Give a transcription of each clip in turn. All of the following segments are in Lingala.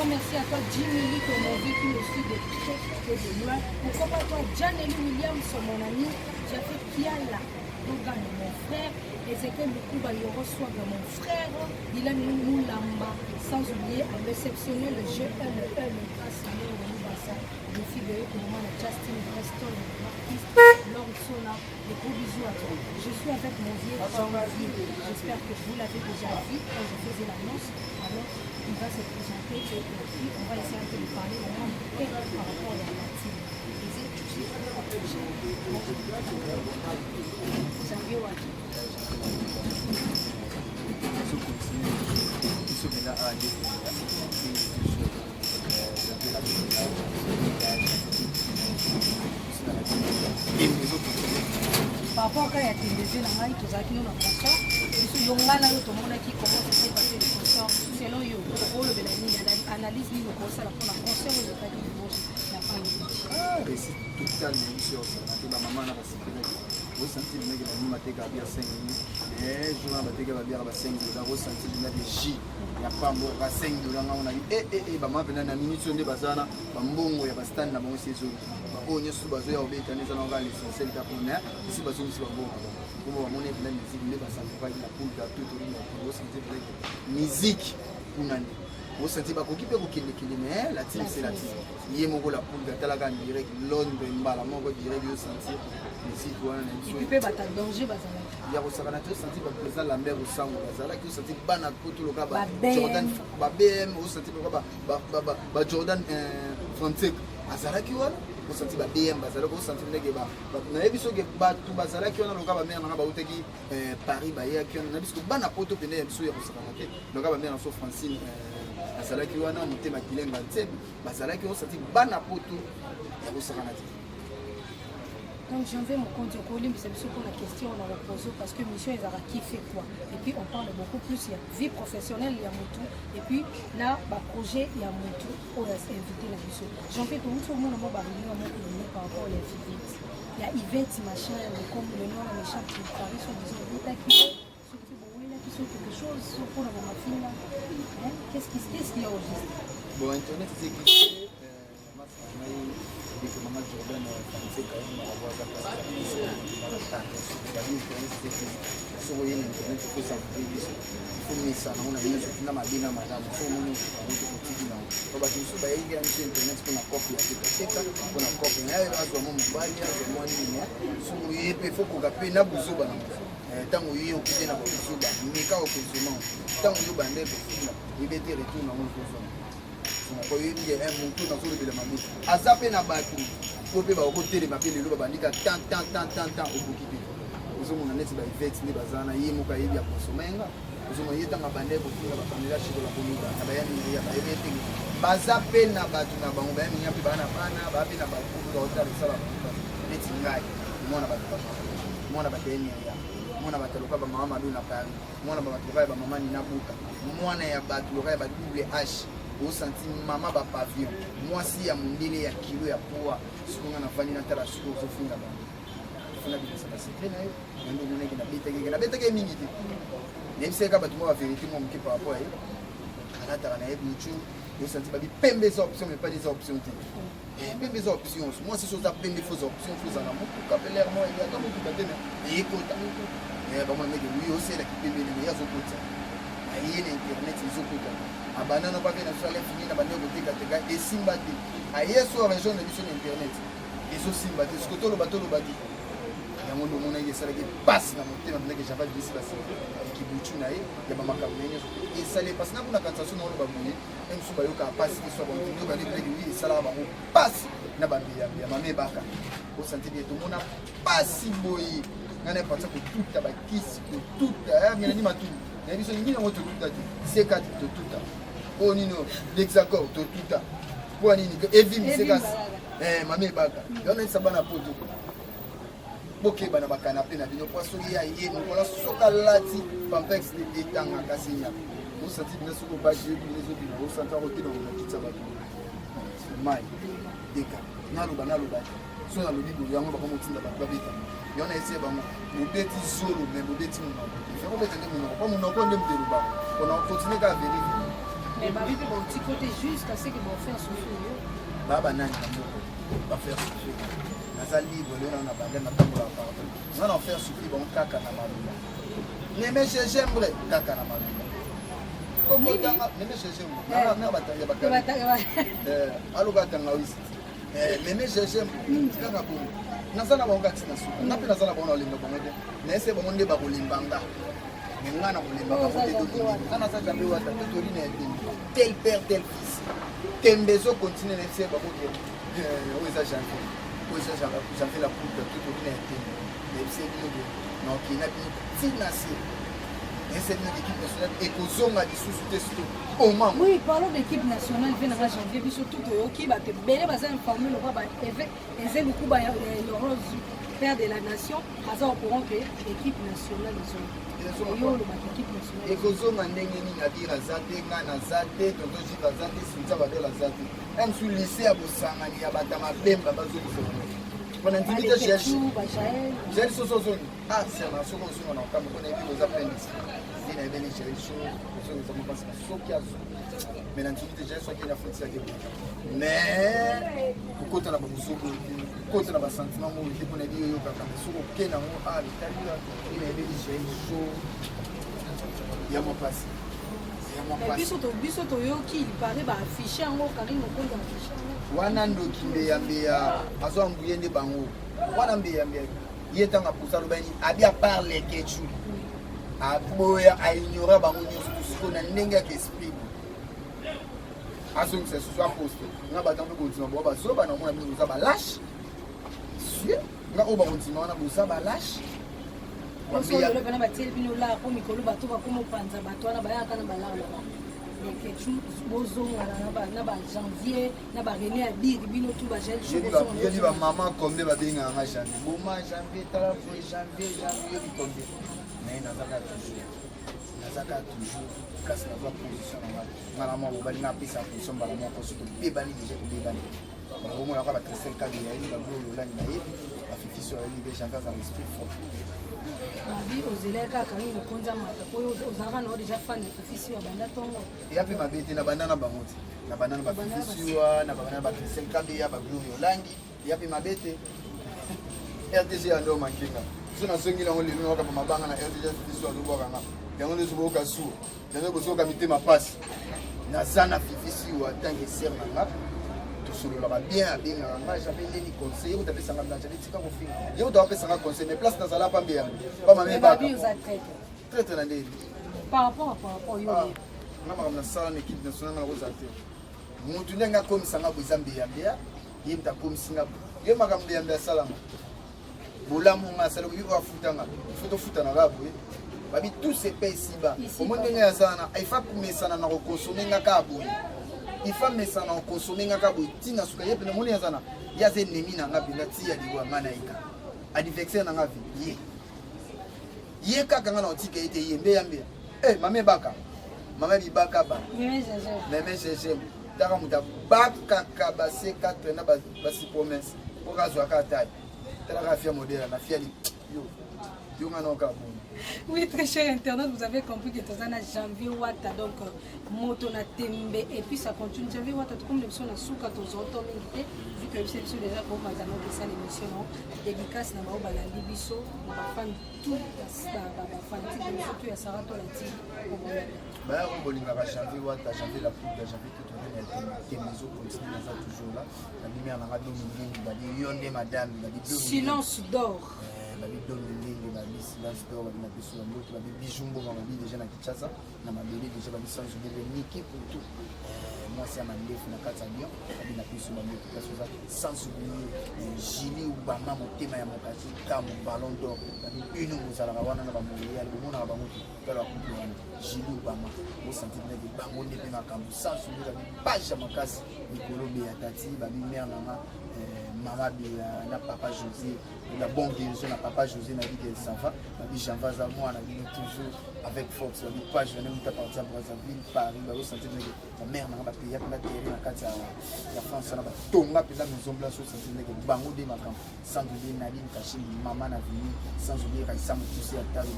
grand merci à toi, Jimmy Lee, mon vieux qui me suit de près et de loin. Pourquoi pas toi, Janely Williams, mon ami, Jafet Kiala, Logan, mon frère, Ezekiel Lukuba, Yoro Swaga, mon frère, Dylan Moulamba, sans oublier à l'exceptionnel GLE, le grâce Mubasa, le fils de Justin Preston, l'artiste Lord Sona. Des gros bisous à toi. Je suis avec mon vieux Janvier. J'espère que vous l'avez déjà vu quand je faisais l'annonce. Alors, il va se présenter et puis on va essayer un peu de parler vraiment par rapport à la team. Janvier Waki. Biso mpenza awa nde Par rapport kaka ya tendeze na ngai, tozalaki no na concert. Biso yo, ngai na yo, tomonaki comment ça s'est passé, le concert. Selon yo, okolobela nini? Analyse nini okosala mpona concert oyo ezalaki dimanche na Palm Beach? Réussite totale na biso ya kosala te. Bamama na basepelaki. Osanti ndenge bamama bateka bière 5 mais jour wana bateka babière ba 5 dollar. Osanti ndenge jus ya pambo ba 5 dollar. Ngango na e bamama mpena na minute oyo nde baza wana, bambongo ya bastand na bango esi ezongi. Baoyo nyonso bazoya kobeta nde eza nango kaka l'essentiel kaka mpona esi bazongisi bambongo na bango. Kombo bamoni mpena musique nde basantokaki na Pulga tout. Osanti mpena musique kuna nde osanti bakoki mpe kokendekende, mais la team, c'est la team. Ye moko la Pulga atalaka en direct Londres, mbala moko direct osentir musique wana na biso. Et puis mpe bato ya danger bazalaki. Ya kosakana te. Osanti baprésident Lambert Osango bazalaki, osanti bana poto loka Ba BM. Jordan, ba BM, osanti loka ba Jordan Francek azalaki wana, osanti ba BM bazalaki, osanti ndenge nayebi soki bato bazalaki wana loka bamare nanga bautaki Paris, bayaki wana na biso. Bana poto pene ya biso ya kosakana te, loka bamare na so Francine azalaki wana, motema kilenga ntsebe bazalaki, osanti bana poto ya kosakana te. Donc Janvier Mokonzi, okolimbisa biso mpona question na kopose, parce que mission ezalaka qui fait quoi, et puis on parle beaucoup plus ya vie professionnelle ya motu et puis na baprojet ya motu oyo invité na biso. Janvier, touti omona mwa baréunion moko elongi par rapport ya Vivette, ya Ivete machin, comme le nom na méchant Paris, so disant obotaki, soki bowelaki so quelque chose so mpona bamafinga. Qu'est-ce qu'il y a au juste? Bon, internet existe. Ngai ndeko nanga Jordan Franceka makambo aza babi internet existe. Soki oye na internet, okosavre biso, ifo mesana ngo na nyonso tina mabe na malamu. So omoni okokango te, otiki nango po bato mosusu bayebi ya biso internet mpona cope ya tekateka, mpona cope azwa mwa mobali, azwa mwa nini. Soki oye mpe fo koka mpe na buzoba nango. Ntango oye okute na babuzoba, meka okonsoma. Ntango yo bande kofinga, oyebi ete retour nango ekozonga. Oyebi ke motu nazolobela mabe aza mpe na bato po mpe bakotelema mpe lelo babandika tan tan tan tan tan, okoki te. Ozomona neti baivete nde baza na ye moko ayebi ya konsoma yenga. Ozomona ye ntango abande kofinga bapamela shikola konuka na bayamiria, bayebi etenge baza mpe na bato na bango bayamiria mpe baa na bana baa mpe na bato oyo baotala esala bango. Neti ngai, mwana bato, mwana bato ya emiria, mwana bato loka bamama Mado na Paris, mwana bato loka ya bamama Nina Buka, mwana ya bato loka ya ba double H, osanti mama bapavillon, mwasi ya mondele ya kilo ya poa. Siko nga nafandi natala, siko ozofinga bango, fona bimisa basecret na yo. Yango omonaki nabetaki, nabetaki mingi te. Nayebisaki kaka bato mwa bavérité mwa moke par rapport ya ye. Alataka na ye butu, osanti babi pembe eza option, mais pali eza option te. Pembe eza option. Mwasi so oza pembe, fo eza option, fo ozala motuka mpe lere moko ata motuka te, mais eyekota bamona ndenge wi oselaki pembe nene ye azokota aye na internet ezokota. Abanda no pape na biso ale fini na bande kotekateka, esimba te. Aye so région na biso na internet ezosimba te. Siko toloba, toloba te. Yango nde omonaki esalaki pasi na motema mpendake Java bisi basi kibutu na ye ya bamakambo na ye nyonso esali pasi na kuna. Kanisa so naoloba boye, mosusu bayokaka pasi te. So bandoka nde mpendake wi esalaka bango pasi na bambeyambeya mama ebaka. Osanti bien, tomona pasi boye. Ngai na parti kotuta bakisi, kotuta ngelani matulu na biso nini yango totuta te. C4 totuta, oyo nini, Dexacor totuta. Mpo nini evimbisekasi mama ebaka yango? Nayebisa bana poto, bokeba na bakanape na bino, mpo soki ya ye mokola, soki alati pampex te, etangaka sinya. Osanti bino soki obaki yo bino ezobima, osanti akotelema na kiti ya bato mai deka. Naloba, naloba te. So nalobi boye, yango bakomotinda bato babeta yango. Na ese bango bobeti zolo, mais bobeti monoko te. Fe bobeta nde monoko, mpo monoko nde moto elobaka mpona kocontinue kaka vérité. Mais babi mpe baotiki te jusqu'à ce que baofaire souffrir yo. Baa banani na moko bafaire souffrir? Naza libre lelo na banda natambolaka partout. Nga na faire souffrir bango kaka na maloba. Meme gingembre kaka na maloba. Kokotanga meme gingembre ya bakali aloka tangawisi, meme gingembre kaka bongo. Naza na bango kati na suka. Nga mpe naza na bango, na olemba bango te. Nayese bango nde bakolemba nga, me nga na kolemba bango te. Tolingi nga naza Jambe Wata to toli na etembe, tel père tel fils. Tembe ezocontinue na ese bango ke oyo eza Janvier, oyo eza Janvier la poudre. To toli na etembe, nayebise bino ke na okei na bino ntina se. Nayebise bino ke équipe nationale ekozonga lisusu te sito omama. Oui, parlons d'équipe nationale. Ve nanga Janvier, biso tout toyoki bato ebele baza informé lokwa ba Eze Lukuba ya Rose, père de la nation, aza au courant que équipe nationale ezonga. Yo olobaka équipe nationale ekozonga ndenge nini? Abir aza te, nga naza te, tonton Jive aza te, Sintia Badol aza te. Msu lycée ya bosangani ya bato ya mabemba bazongisa bango mpona ndimi te. Jael soso ozongi, ah sema soki ozonga na okambo mpona yebi oza plein d'esprit nde nayebeli. Jael so ozongi eza mopasi soki azongi, mais na ndimi te. Jael soki na foti yake, mais kokota na babuzobo, kokota na basentiment moko te mpona yebi oyokaka. Mais soki oke nango, ah etali nde nayebeli. Jael so ya mwa pasi, ya mwa pasi. Biso toyoki il paraît baaffiche yango, Karine Mokonzi affiche yango. Wana ndoki mbeyambeya azo ambuye nde bango wana. Mbeyambeya ye ntango apusa aloba nini? Abi apart Lekechu aboya, aignora bango nyonso. Tosiko na ndenge yaka esprit azongisa lisusu aposte nga bato mpe kondima bango bazoba na omona bino boza balâches sie nga oyo bakondima wana boza balâches. Lelo mpena batieli bino lar mpo mikolo bato bakoma opanza bato wana bayaka na balar na bango. Lekechu bozongana na bajanvier na barené abiri bino tu bajael. Yebi bamama combien babengaka nga Janvier, boma Janvier, tala boye Janvier, Janvier, yebi combien? Mais nazaka toujours, nazaka toujours place, nazwa position na nga. Nga na mwa mobali nga apesa position mbala moko. So tobebani déjà, tobebani. Bakomonaka bacristel kadi yayebi, bagloyo olani bayebi, bafifisi oyebi mpe Janvier aza esprit fort. Babi ozelaki kaka nini? Mokonzi amata oyo ozalaka nao déjà fan ya fifisi oyo abanda ntongo. Eya mpe mabe te. Na banda na bango te, na banda na bafifisi wana, na banda na bacristel kabeya, bagloyo olangi. Eya mpe mabe te. RTG ya ndo mankenga so nazongi nango lelo nakokamba mabanga na RTG. Fifisi azobwakanga yango nde soboyoka suwa yango, bosoyoka mitema pasi. Naza na fifisi oyo atanke sere na nga, tosololaka bien, abengaka nga jamais ndeni conseil. Ye kuta apesanga blanche, tika kofinga. Ye kuta apesanga conseil, mais place nazala pambe yango pamame baka traître na ndeni. Par rapport yo. Nga makambo nasala na équipe nationale, nga nakozala te. Mutu ndenge akomisanga boye eza mbeyambeya. Ye moto akomisi nga boye, ye makambo mbeyambe asalanga bolamu nga asala oyebi oyo afutanga ifo tofutana kaka boye. Babi tout se paye ici-bas. Omoni ndenge aza wana, ifa mesana na kokonsome nga kaka boye, ifa mesana na kokonsome nga kaka boye ntina suka. Ye pene omoni aza na ye, aza ennemi na nga mpenza ti ya liwa. Nga na ye kaka adversaire na nga vi ye, ye kaka nga na otika ye te. Ye mbeya mbeya, eh mama ebaka, mama bibaka ba meme ggm taka moto abakaka base 4 na basi promesse mpo kazwaka atai talaka afia modele na fiali yo yo nga naoka bongo. Oui, très cher internaute, vous avez compris que toza na Janvier Wata, donc moto na tembe, et puis ça continue. Janvier Wata, tout comme l'émission na suka tozoto mingi te, vu que biso biso déjà komata na okesala émission no dédicace na bao balandi biso na bafan tout, bafanatique biso tout ya Sara Tola TV. Baya oyo bolingaka Janvier Wata, Janvier la poudre, Janvier tout tourne ya tembe ezocontinue. Naza toujours là na lumière nanga domi ndingi babi yo nde madame babi. Silence d'or. Babi domi ndenge, babi silence d'or, babi na biso bambote, babi bijou mbonga, babi déjà na Kinshasa na mabele déjà, babi sans oublier Niki Putu, mwasi ya mandefu na kati ya Lyon, babi na biso bambote place oza, sans oublier Jili Obama, motema ya mokazi kamu ballon d'or. Babi bino bozalaka wana na bamontréal, bomonaka bango te. Tala couple wana Jili Obama, bosanti ndenge bango nde mpe makambo. Sans oublier babi page ya makasi mikolo beya tati, babi mare nanga mama Beya na papa José, la bonne guérison na papa José na bike, ça va. Babi Janva aza mwana bino toujours avec force. Babi page wana muta parti ya Brazzaville, Paris, bazosanti ndenge bamare nanga bapeya mpenza terrain na kati ya France wana, batonga mpenza Maison Blanche, osanti ndenge bango nde makambo. Sans oublier Nadine Kashimi, mama na Vini, sans oublier Raissa Mokusi ya Talo,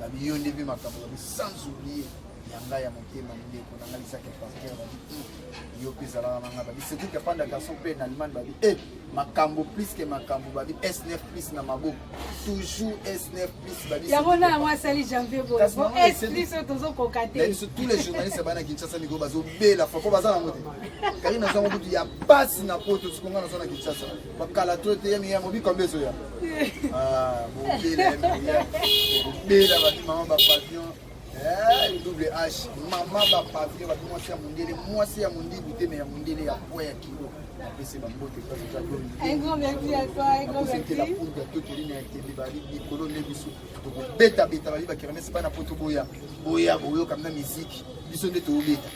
babi yo nde mpe makambo, babi sans oublier. Ya ngai ya motema, ndeko na ngai Lisaki Parker, babi yo mpe ezalaka na ngai. Babi Cédrik Apanda, garçon mpe na Allemagne, babi e makambo plus que makambo, babi S9 plus na maboko, toujours S9 plus, babi. Yango na yango asali Janvier boye Kasi po mama, S plus oyo tozokoka na te. Biso tous les journalistes bana Kinshasa mikolo bazobela fa mpo baza nango te. Kari nazango kutu ya pasi na poto, sikonga nazo na Kinshasa bakala to te yami ya mobikombe ezoya. Ah, bobela ya bobela, babi mama bapavillon double H, mama bapavillon, babi mwasi ya mondele, mwasi ya mondibu te, me ya mondele ya poids ya kilo, napesi bambote. Un grand merci à toi, un grand merci. La poudre totoli na etende, bali likolo nde biso tokobetabeta, babi bakermesse bana poto, boya boya boyoka na miziki biso nde tobeta.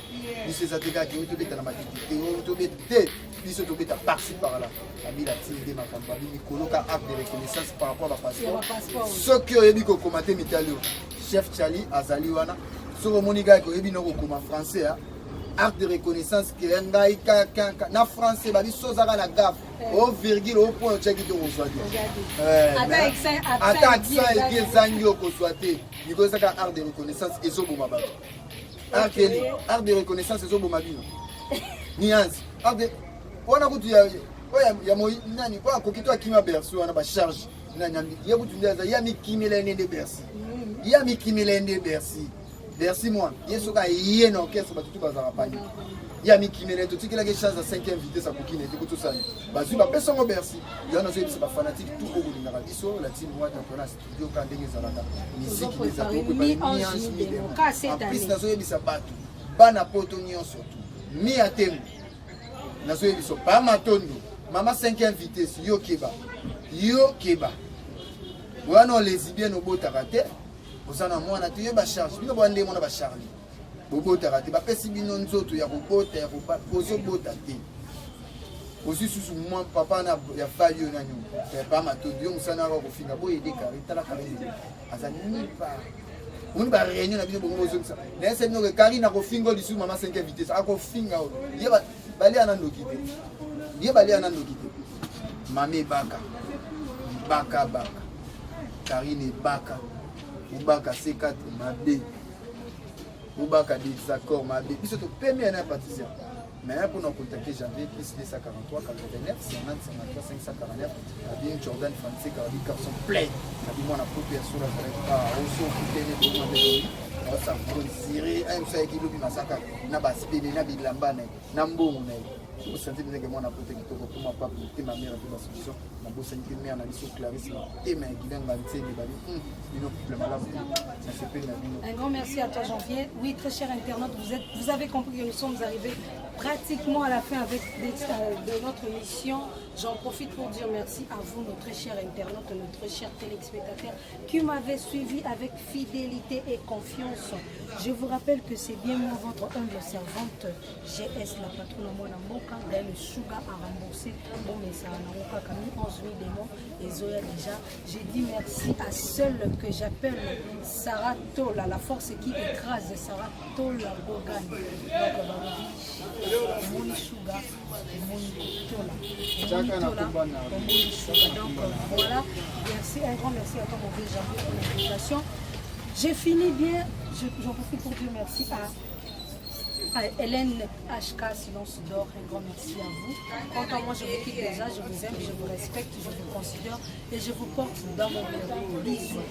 Biso eza te kaka oyo tobeta na matiti te, oyo tobeta te, biso tobeta par-ci par-là. Babila tini nde makambo, babi mikolo ka acte de reconnaissance par rapport à Ya bapasseport. Bapasseport. Soki oyebi kokoma te, mitali oyo chef Chali azali wana. Soki omoni kaka oyebi no kokoma français, acte de reconnaissance ke ngai kaka na français, babi so ozaka na gaffe o virgule o point otiaki te, okozwa te. Ata Ata accent aigu ezangi, okozwa te. Mikolo ezaka acte de reconnaissance ezoboma bato. Acte de reconnaissance ezoboma bino niance acte wana kutu ya oyo ya moi nani oyo akoki to akima Bercy wana, bacharge nani ye kutu nde aza ye amikimela ye nde Bercy, ye amikimela ye nde Bercy. Bercy mwana ye soki aye na orchestre, bato tu bazalaka panique. Ye amikimela ye, totikelaki chance ya 5e vitesse, akoki na ete kotosani bazwi bapesango Bercy. Yo nazoyebisa bafanatique tout oyo bolingaka biso, la team Wata, mpona studio ka ndenge ezalaka, miziki nde ezalaka en plus. Nazoyebisa bato bana poto nyonso tu, mi atengo, nazoyebisa pa matondo mama 5e vitesse, yo keba, yo keba wana olesbienne, obotaka te, oza na mwana te, yo bacharge bino bwa ndenge mwana bacharlie, bobotaka te, bapesi bino nzoto ya kobota ya ozobota te, ozwi susu mwa papa na ya fali oyo nani pa matondo, yo mosala naka kofinga boyede kari. Tala kari aza nulle part. Omoni baréunion na bino bongo bozongisa nayesa bino ke kari na kofinga lisusu mama 5 vitesse akofinga oyo ye balia na ndoki te, ye balia na ndoki te. Mama ebaka baka baka Karine ebaka obaka C4 mabe, obaka désaccord mabe. Biso topemi ya na ya Patricia, mais mpona contacter Janvier, plus 243 89 50 53 549. Abi Jordan Franceka, abi garçon plein, abi mwana poto ya solo azalaki oso okutene bongo mabe osavonsire ayebisa yaki lobi masaka na basipene na bilamba na ye na mbongo na ye, osanti ndenge mwana poto kitoko koma pape motema mare mpe basolution. Nabosani te mare na biso Clarisse motema ya Gilenga Ntsemi, babi bino couple malamu, nasepeli na bino. Un grand merci à toi, Janvier. Oui, très cher internaute, vous avez compris que nous sommes arrivés pratiquement à la fin de notre émission. J'en profite pour dire merci à vous, nos très chers internautes, nos très chers téléspectateurs, qui m'avez suivi avec fidélité et confiance. Je vous rappelle que c'est bien moi, votre humble servante, GS, la patronne Mwana Mboka, dans le Sugar à rembourser. Bon, mais ça n'a pas mis 11 000 démons et Zoya déjà. J'ai dit merci à celle que j'appelle Sarah Tola, la force qui écrase Sarah Tola Gogan. Donc, Moni Sugar, Moni Tola. Moni Tola, Moni Sugar. Donc voilà, merci, un grand merci à toi, mon vieux Janvier, pour l'invitation. J'ai fini bien, j'en profite pour dire merci à Hélène HK Silence d'Or, un grand merci à vous. Quant à moi, je vous quitte déjà, je vous aime, je vous respecte, je vous considère et je vous porte dans mon cœur. Bisous.